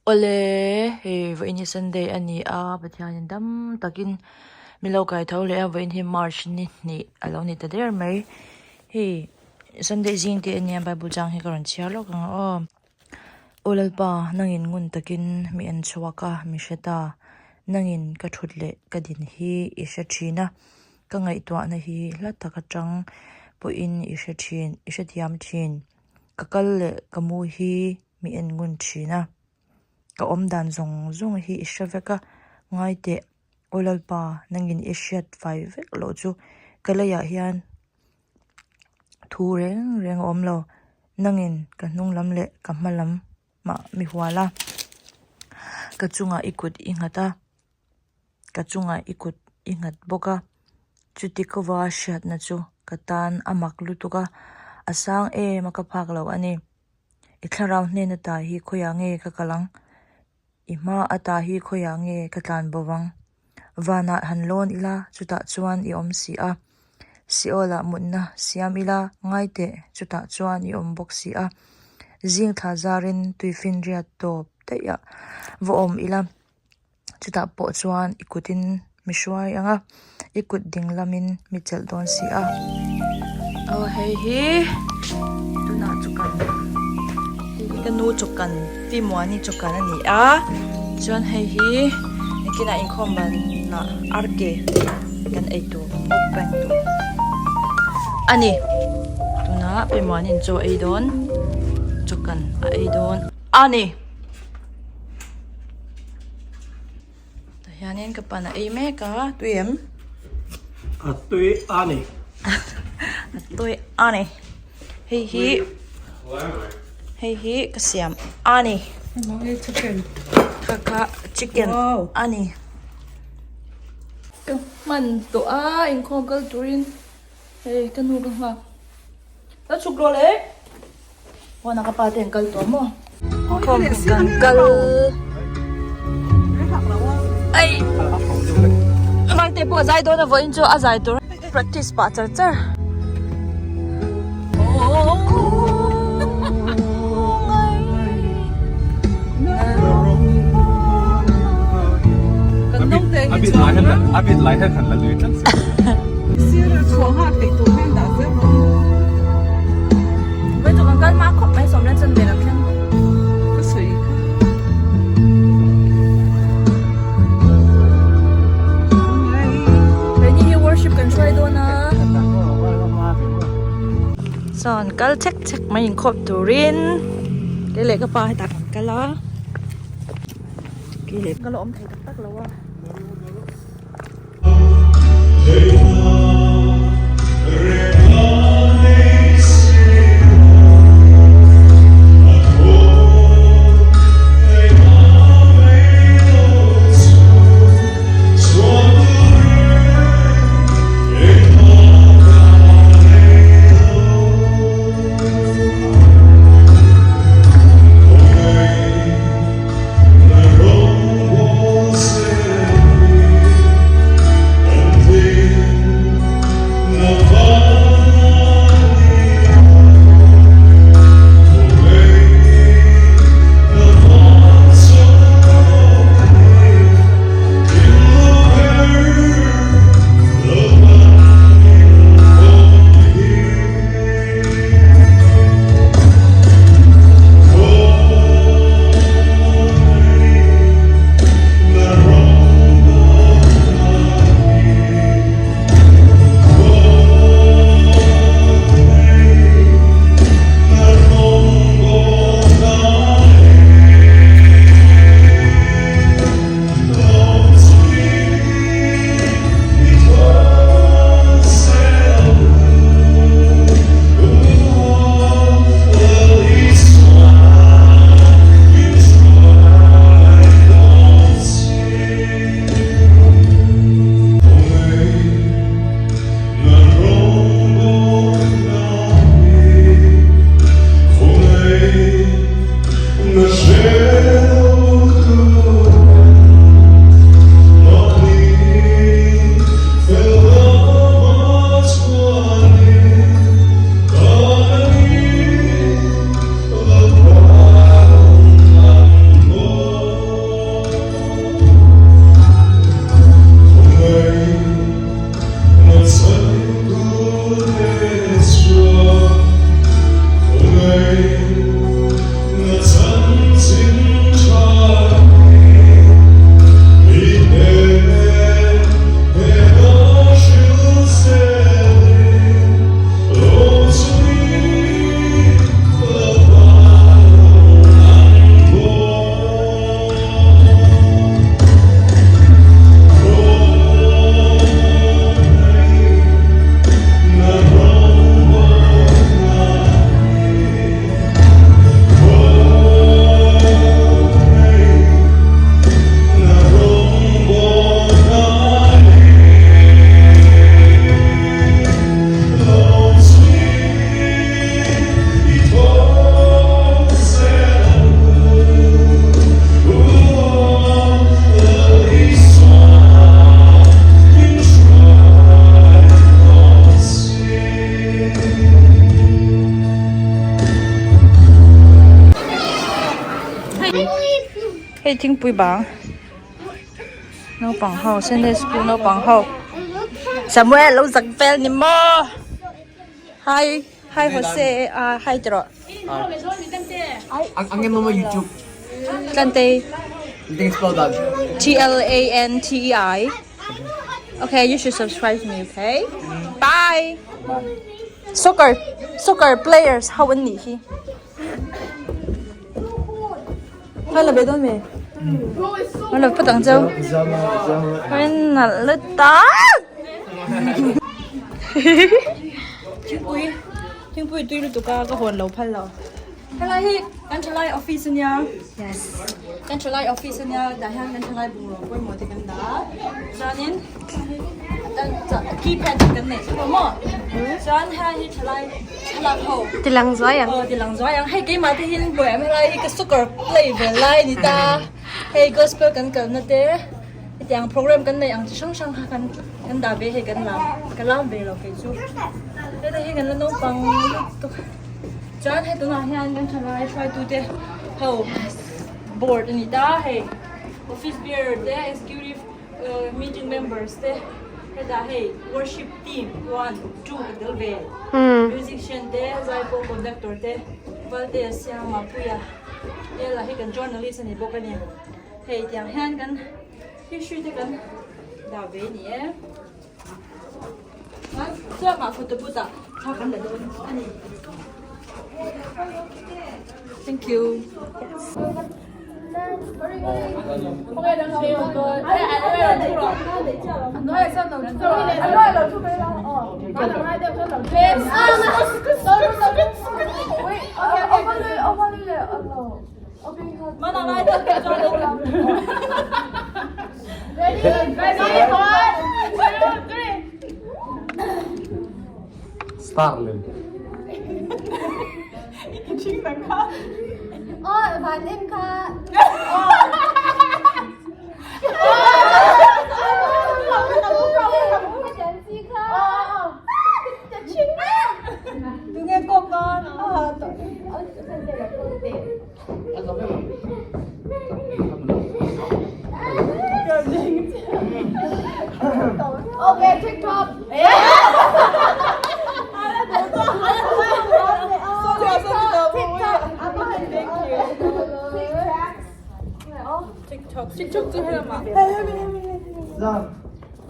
Awle, hei vawiin hi Sunday a ni a, Pathianin dam takin min lo kai tho leh a, vawiin hi March ni hnih a lo ni ta der mai. Hei Sunday zing te a nia Bible chang hi ka rawn chhiar lawk ang aw. Aw Lalpa, nangin ngun takin mi en chhuak a, mi hre ta. Nangin ka thut leh ka din hi i hre thin a, ka ngaihtuahna hi hla tak atang pawhin i hre thin, i hrethiam thin. Ka kal leh ka mu hi mi en ngun thin a, ka awm dan zawng zawng hi i hre vek a, ngai teh, Aw Lalpa, nangin i hriat fai vek loh chu ka leiah hian thu reng reng a awm lo, nangin ka hnung lam leh ka hma lam mah mi hual a, ka chungah i kut i nghat a. Ka chungah i kut i nghat bawk a, chuti kova hriatna chu ka tan a mak lutuk a, a sang em a ka phak lo a ni. I thlarau hnen ata hi khawiah nge ka kal ang? I hma ata hi khawiah nge ka tlan bo vang? Vanah han lawn ila, chutah chuan i awm si a. Seolah mutna siam ila, ngai teh, chutah chuan i awm bawk si a. Zing thla zarin tuifinriat tawp daih ah va awm ila. Chutah pawh chuan i kutin mi hruai ang a, i kut ding lamin mi chelh dawn si a. Aw hei hi tunah chawkan hei hi ka nu chawkan pi muani chawkan a ni a chuan hei hi engtinah inkhawm banah arke kan ei tur mukbang tur a ni tunah pi muani'n chaw a ei dawn chawkan a ei dawn a ni. Tah hianin ka pan a ei mek a, tui em? A tui a ni. A tui a ni. Hei hi hei hi ka siam a ni. Chicken. Kha kha chicken a ni. Ka hman tawh a inkhawm kal turin hei ka nu ka nghak. Ka chhuk rawh le. Pawnah ka pa te an kal tawh maw? Khawm kan kal. Ai. Mangte pawh a zai dawn a vawiin chu a zai tur practice pah char char. A bit lai hian han la lui tlat si. Sir chhuah nghal theih tur hian dah zel rawh u. Vawi chu kan kal hma khawp mai sawm len chuan vel an thleng. Ka sawi kha. Keini hi worship kan hruai dawn a. Sawn kal chek chek mai inkhawp turin kei leh ka pa hetah kan kal a. Kei leh ka la awm thei tak tak lo a. Hei thingpui bang naupang ho Sunday school naupang ho Samuel lo zak vel ni maw hi hi Jose ah hi ti rawh Ang em YouTube Tlantei Things spell that T L A N T E I Okay you should subscribe to me okay bye soccer soccer players ho an nih hi. Hei la ve dawn mi? Hei la phawt ang cheu. Hei nalh lut tak. Thingpui thingpui tui lutuk a ka hawn lo phal lo. Helai hi kan thalai office ania. Yes. Kan thalai office ania tah hian kan thalai bungraw pawimawh te kan dah a. Chuanin keypad kan neih chu maw? Chuan helai hi thalai Thlalak ho. Tilang zuai ang. Aw tilang zuai ang. Hei keimah te hian buai em helai hi ka soccer play ve lai a ni ta. Hei gospel kan kalna te hetiang program kan neih ang chi hrang hrang kha kan kan dah ve hei kan lam ka lam ve lo kei chu. Heta hi kan la naupang lutuk. Chuan hei tunah hian kan thalai hruaitu te ho board a ni ta hei office bearer te executive Meeting members te hetah hei worship team 1, 2 ka tel ve musician te zaipawl conductor te Valtea Siama Puia Ela hi kan journalist a ni bawk a ni hei tiang hian kan history te kan dah ve a ni e chuan photo booth ah thla kan la dawn a ni thank you. Starlin.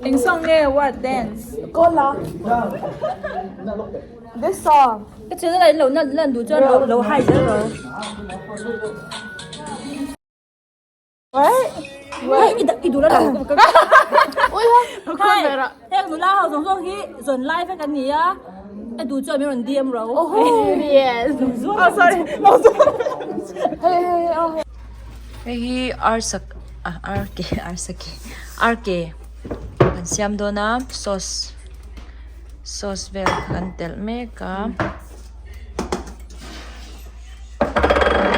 Eng song nge what dance? This song. Ka channel ah in lo lan lan duh chuan lo lo hai zel rawh. What? I i duh la lo ka Hai heng nula ho zawng zawng hi zawn lai vek an ni a a duh chuan min rawn DM ro. Yes. Oh sorry. Hei hi arsak ah arke arsake arke kan siam dawn a sauce. Sauce vel kan telh mek a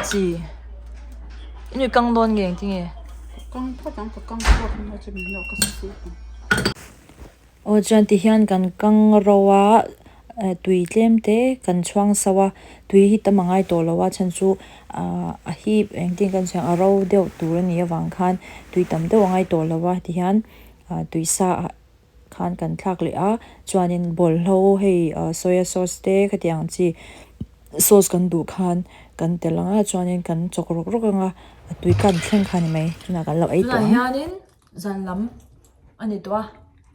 chi inui kang dawn nge engtin nge aw chuan ti hian kan kang ro a tui tlem te kan chhuang sauh a tui hi tam a ngai tawh lo a chhan chu ahh a hip engtin kan chhiah ang a ro deuh tur a nih avang khan tui tam deuh a ngai tawh lo a ti hian ah tui sa ah. khan kan thlak leh a chuanin bawlhlo hei ah soya sauce te khatiang ang chi sauce kan duh khan kan telh ang a chuanin kan chawk rawk rawk ang a a tui kan thleng kha a ni mai tunah kan lo ei tawh ang. Tunah hianin zan lam a ni tawh a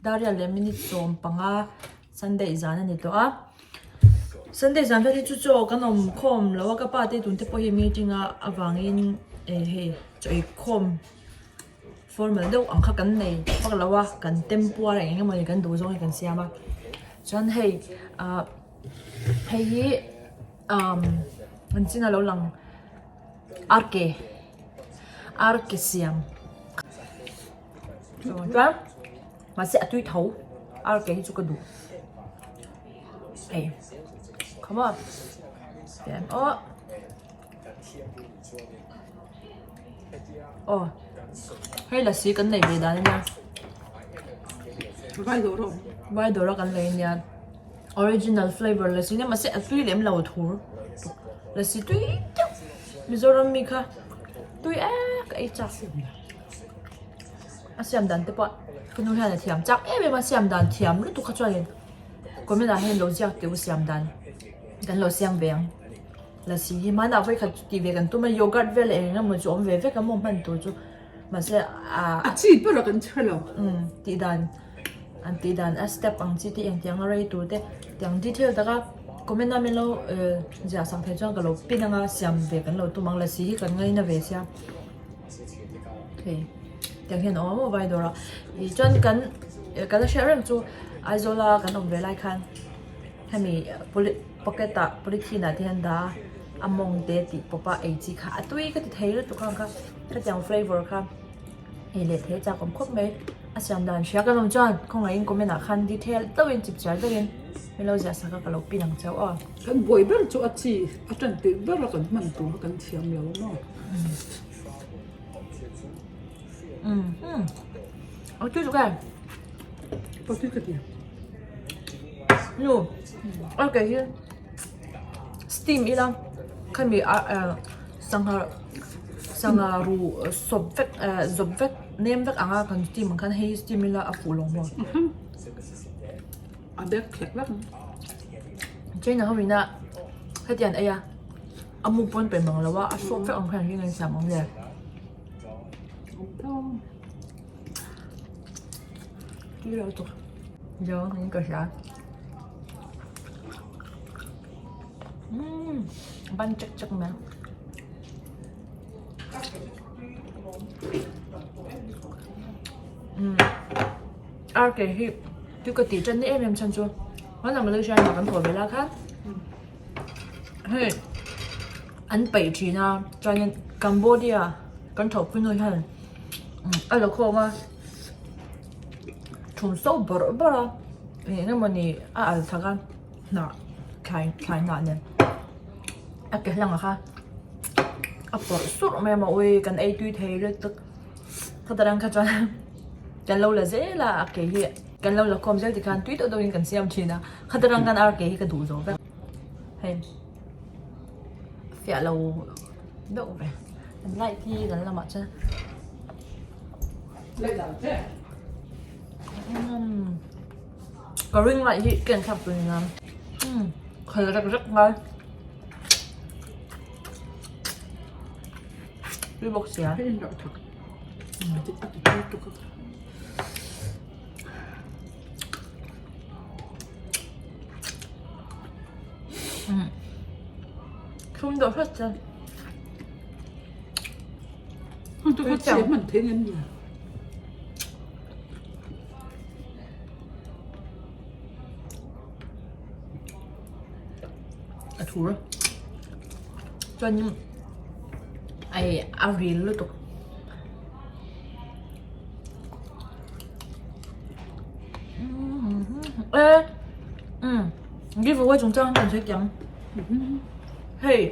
dariat leh minute 15 Sunday zan a ni tawh a Sunday zan vel hi chu chaw kan awm khawm lo a ka pa te tun te pawh hi meeting a avangin eh hei chaw ei khawm. Formal deuh ang kha kan nei vak lo a kan tempuar eng eng emawni kan duh zawng hi kan siam a chuan hei ah hei hi umm an chin a lo lang arke arke siam chuan mahse a tui tho arke hi chu ka duh hei come on tiang aw. Aw hei lasi kan nei ve dan ania vai dawr a kan lei ania original flavour lasi nia mahse a tui lem lo thur lasi tui deuh mizoram mi kha. Tui e ka ei chak. A siam dan te pawh ka nu hian a thiam chak em em a siam dan thiam lutuk kha chuanin comment ah hian lo ziak teh u siam dan kan lo siam ve ang. Lassi hi hmanah vawikhat chu tih ve kan tum a yogurt vel eng eng emaw chu awm ve vek a maw hman tur chu mahse ah A chi ber a kan chhe lo. Umm tih dan an tih dan a step ang chi te engtiang a rei tur te tiang detail taka comment a min lo ziah sak thei chuan ka lo pin anga siam ve kan lo tum ang lassi hi kan ngaina ve sia. Hei tiang hian a awm a maw vai dawr ah ih chuan kan kan la hriat reng chu Aizawl a kan awm ve lai khan hemi pocket ah polythene ah te hian dah a a mawng te tih pawp a ei chi kha a tui ka ti thei lutuk ang kha khatiang flavour kha ei leh thei a chak awm khawp mai a siam dan hria kan awm chuan khawngaihin comment ah khan detail deuhin chip chiar deuhin min lo ziah sak a ka lo pin ang chauh aw. Kan buai ber chu a chi a tan tirh ber a kan hman tur kha kan thiam lo maw. Umm a tui tuk e. Ka tui ka ti. Nu a ke hi steam ila khami a sangha sangha ru sawp vek zawp vek nem vek anga kan steam ang khan hei steam ila a fuh lo maw. A bek thlek vek ang. China ho ina hetiang ei a. A mu pawn pe mang lo a, a hrawk vek ang hian ring a insiam ang le. Tui lo tuk. Zo in ka hria. Umm ban chek chek mai. Umm RK hi tui ka tih tan ni em em chhan chu hmanah Malaysia ah kan thawh ve lai khan. Hei an peih thin a chuanin Cambodia kan thawhpui nu hian a la khawm a thum so bawrh bawrh a eng emawni a al chak a hnah thlai thlai hnah nen a ke hlangah kha a pawrh surh mai a mawi kan ei tui thei lutuk khata rang kha chuan kan lo la zel a a ke hi kan lo la khawm zel tikhan tui deuh deuhin kan siam thin a. Khata rang khan ar ke hi ka duh zo vek hei fiah lo deuh ve an light hi kan lamah chuan umm ka ring light hi ka en thlak tur ni ang umm khal rek rek ngai tui bawk sia. Thlum deuh hret chuan a thur chuanin ai a ril lutuk. E give away chung chang kan sawi kiang hei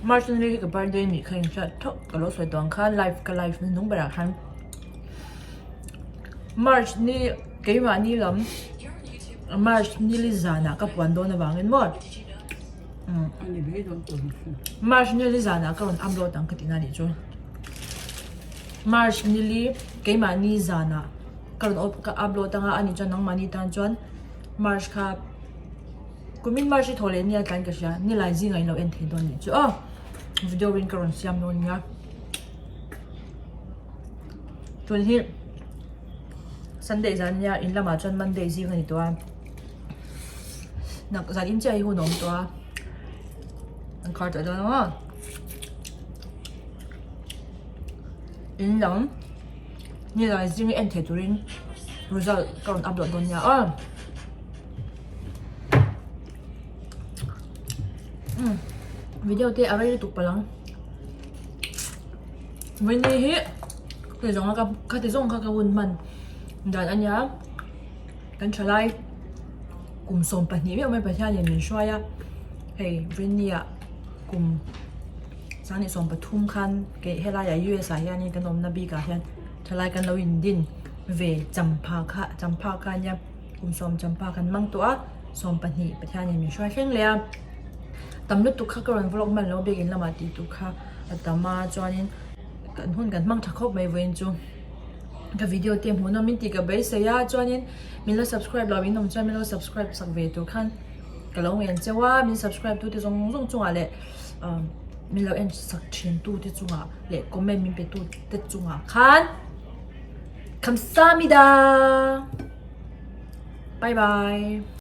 March ni hi ka birthday nih kha inhriat theuh ka lo sawi tawh ang khan live ka live na hnung berah khan March ni keimahni lam March ni li zanah ka puan dawn avangin maw March ni li zanah ka rawn upload ang ka tihna nih chu. March nili keimahni zanah ka rawn ka upload anga a nih chuan nangmahni tan chuan March kha kumin March hi thaw leh nia tlan ka hria nilai zingah in lo en thei dawn nih chu aw video in ka rawn siam dawn nia tun hi Sunday zan nia in lamah chuan Monday zing a ni tawh a nak zan in chiah hi hun a awm tawh a an khar tawh dawn ang a. In lam nilai zing en thei turin result ka rawn upload dawn nia aw umm video te a rei lutuk palh ang vawiin hi heti zawng a khati zawng kha ka hun hman dan a nia kan thalai kum 12 meuh mai Pathianin min hruai a hei vawiin ni ah kum. Sangni 13 khan kei helaiah US ah hianin kan awmna bikah hian thalai kan lo indin ve champha kha champha kha ania kum sawm champha kan hmang tawh a 12 Pathianin min hruai thleng leh a tam lutuk kha ka rawn vlog hman lo biakinn lamah tih tur kha. a tam a chuanin kan hun kan hmang tha khawp mai vawiin chu ka video te hmuh nawm in tih ka beisei a chuanin min lo subscribe lo in awm chuan min lo subscribe sak ve tur khan ka lo ngen cheu a min subscribe tu te zawng zawng chungah leh ah min lo en sak thin tu te chungah leh comment min pe tu te chungah khan Kamsahamnida! Bye bye!